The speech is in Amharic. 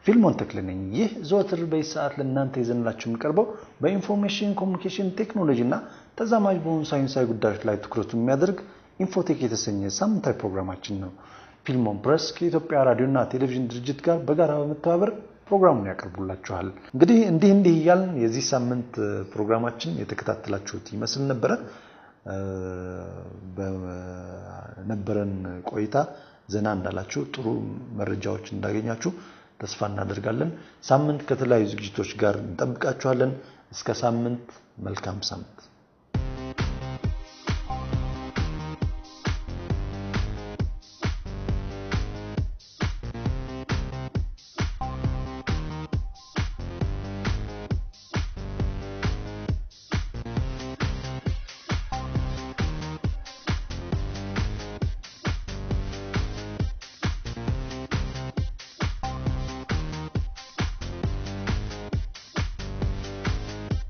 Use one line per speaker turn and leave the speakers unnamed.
ፊልሞን ተክለ ነኝ። ይህ ዘወትር በዚህ ሰዓት ለእናንተ ይዘንላችሁ የሚቀርበው በኢንፎርሜሽን ኮሚኒኬሽን ቴክኖሎጂ እና ተዛማጅ በሆኑ ሳይንሳዊ ጉዳዮች ላይ ትኩረቱ የሚያደርግ ኢንፎቴክ የተሰኘ ሳምንታዊ ፕሮግራማችን ነው። ፊልሞን ፕሬስ ከኢትዮጵያ ራዲዮና ቴሌቪዥን ድርጅት ጋር በጋራ በመተባበር ፕሮግራሙን ያቀርቡላችኋል። እንግዲህ እንዲህ እንዲህ እያልን የዚህ ሳምንት ፕሮግራማችን የተከታተላችሁት ይመስል ነበረ። በነበረን ቆይታ ዘና እንዳላችሁ፣ ጥሩ መረጃዎች እንዳገኛችሁ ተስፋ እናደርጋለን። ሳምንት ከተለያዩ ዝግጅቶች ጋር እንጠብቃችኋለን። እስከ ሳምንት፣ መልካም ሳምንት።